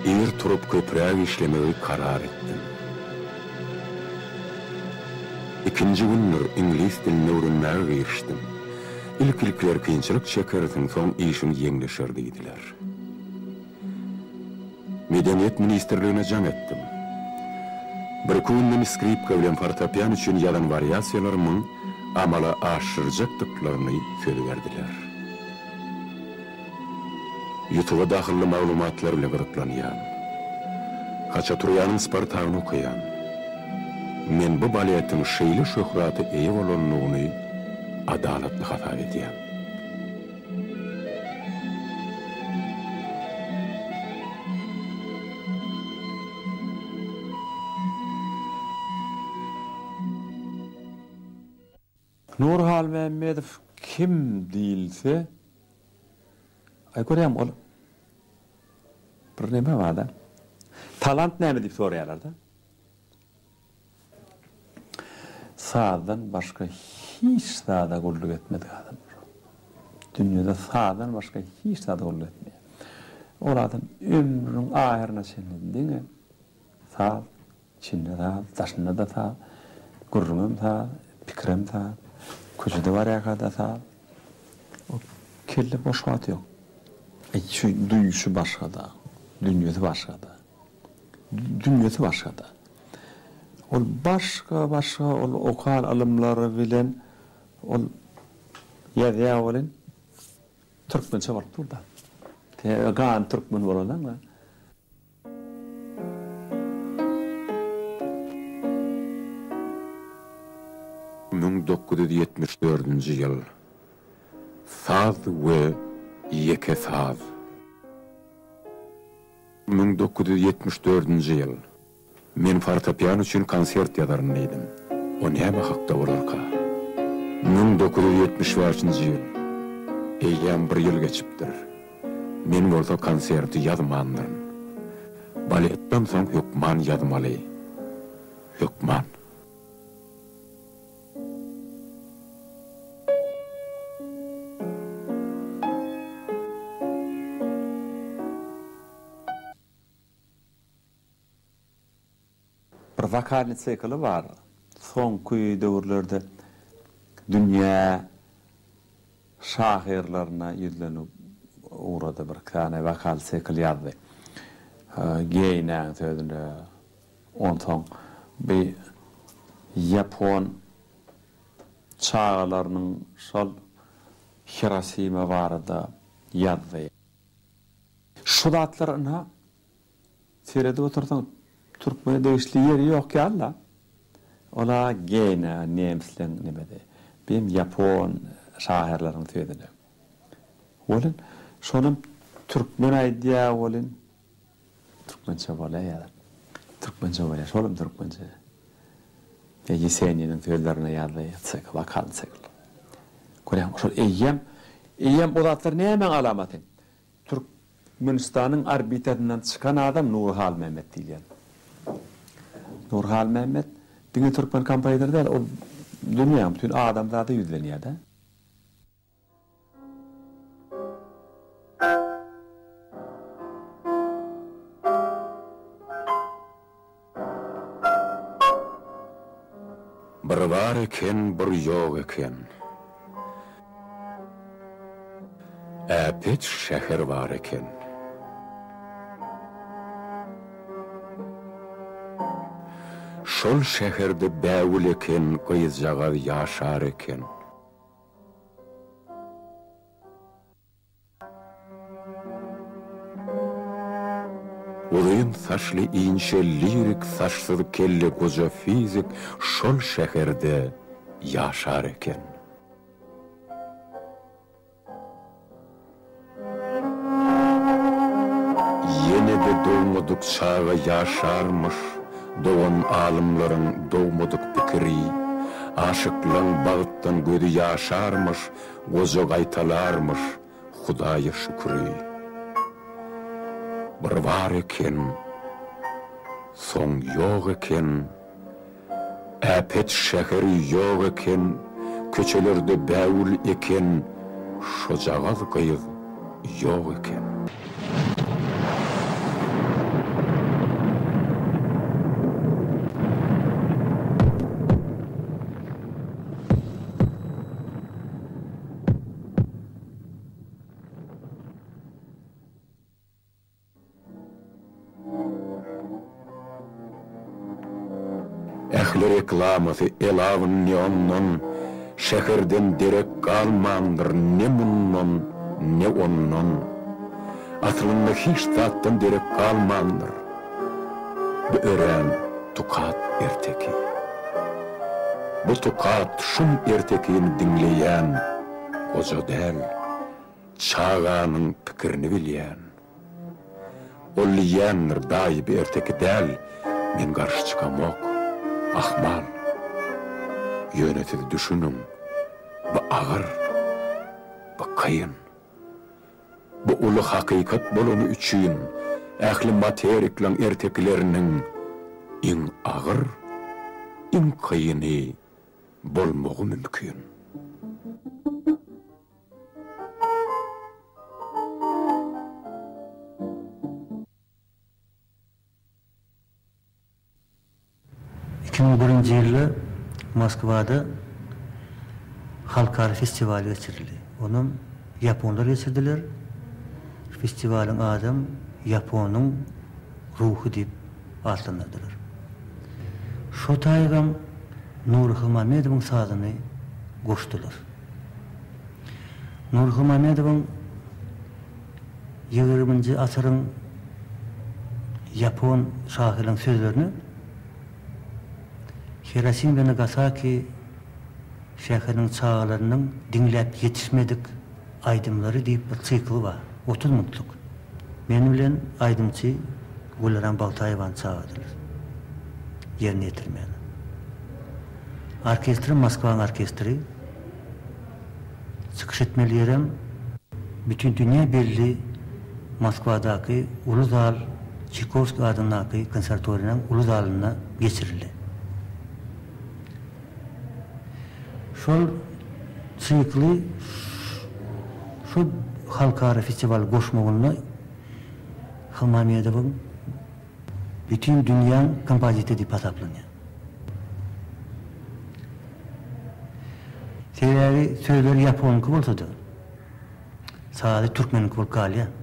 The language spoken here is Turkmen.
Ir turup köpräk işlemegi karar etdim. Ikinji gündür iňlis dilini öwrenmäge girişdim. Ilk-ilkiler kynçylyk çekersiň, soň işiň ýeňleşer diýdiler. Medeniýet ministrligine jaň etdim. Birki günden skripka bilen fortepian üçin ýazan wariasiýalarymyň amala aşyrjakdyklaryny söz berdiler. Ýutuba dahylly maglumatlar bilen gyzyklanýan. Haçaturýanyň Spartagyny okaýan. Men bu baletiň şeýle şöhrata eýe bolandygyny adalatly hasap edýän. Nury Halmämmedow kim diýilse, aý görýäň ol bir neme barda. Talant näme diýip soraýarlar-da. Sazdan başga hiç zada gulluk etmedik adam. Dünýede sazdan başga hiç zada gulluk etmeýär. Ol adam ömrüniň ahyryna çenli diňe saz, içinde saz, daşynda-da saz, gürrüňem saz, pikirem saz, köçede barýarka-da saz. O kelle boş wagty ýok. Şu duýuşy başga-da, dünýesi başga-da. Dünýesi başga-da. Ol başga-başga ol okan ylymlary bilen ol ýazýar welin türkmençe bolup dur-da. Sebäbi gany türkmen bolandan-da. 1974-nji ýyl. Saz we ýeke saz. 1974-nji ýyl. Men fortepiano üçin konsert ýazaryn diýdim. O näme hakda bolarka? 1975-nji ýyl. Eýýäm bir ýyl geçipdir. Men bolsa konserti ýazmandyryn. Baletden soň hökman ýazmaly. Hökman. Bir wokalnyý sikli bar. Soňky döwürlerde dünýä şahyrlaryna ýüzlenip ugrady. Bir sany wokal sikl ýazdy. Geýnäň sözüne. Onsoň bi ýapon çagalarynyň şol Hirosima barada ýazdy. Şu zatlar ynha seredip otursaň türkmene degişli ýeri ýok ýaly-la. Ol-a Geýne nemsleň nemesi. Bem ýapon şahyrlaryň sözüne. Welin şonam türkmen aýdýa welin türkmençe bolýa ýa türkmençe bolýa şolam türkmençe. Ýeseniniň sözlerine ýazdy sikl wokal sikl. Görýäňmi şol eýýäm eýýäm o zatlar nämäň alamaty? Türkmenistanyň orbitasyndan çykan adam Nury Halmämmet diýilýän. Nury Halmämmet diňe türkmen kompozitory däl, ol dünýäň bütin adamzada ýüzlenýär-de. Bir bar eken, bir ýok eken. Äpet şäher bar eken. Şol şäherde bägül eken gyzjagaz ýaşar eken. Uzyn saçly inçe lirik saçsyz kelle goja fizik şol şäherde ýaşar eken. Ýene-de dogmadyk çaga ýaşarmyş, Dogan alymlaryň dogmadyk pikiri. Aşyklaň bagtdan gözi ýaşarmyş, Goja gaýtalarmyş Hudaýa şüküri. Bir bar eken, soň ýok eken. Äpet şäheri ýok eken, köçelerde bägül eken, şojagaz gyz ýok eken. Ähli reklamasy elawyn neondan, Şäherden derek galmandyr ne mundan, ne ondan. Aslynda hiç zatdan derek galmandyr. Bu örän tukat erteki. Bu tukat şum ertekini diňleýän goja däl, çaganyň pikirini bilýän. Ol diýýändir, daýy bu erteki däl, men garşy çykamok. Ahmal. Ýöne siz düşüniň, bu agyr, bu kyn. Bu uly hakykat bolany üçin ähli materiklaň ertekileriniň iň agyr, iň kyny bolmagy mümkin. 2001-nji ýylda Moskwada halkara festiwaly geçirildi. Onam ýaponlar geçirdiler. Festiwalyň adam Ýaponyň ruhy diýip atlandyrdylar. Şo taýygam Nury Halmamedowyň sazyny goşdular. Nury Halmamedowyň Ýigriminji asyryň ýapon şahyrynyň sözlerini Hirosim we Nagasaki şäheriniň çagalarynyň diňläp ýetişmedik aýdymlary diýip bir sikli bar, 30 minutlyk. Meni bilen aýdymçy Güleren Bagtaýewany çagyrdylar ýerine ýetirmäge. Orkestrem Moskwaň orkestri. Çykyş etmeli ýerem bütin dünýä belli Moskwadaky uly zal Çaýkowskiý adyndaky konserwatoriýanyň uly zalynda geçirildi. Şol sikli şu halkara festiwala goşmagynda Halmamedowyň bütin dünýäň kompozitory diýip hasaplanýar. Sebäbi sözleri ýaponyňky bolsa-da, sazy türkmeniňki bolup galýar.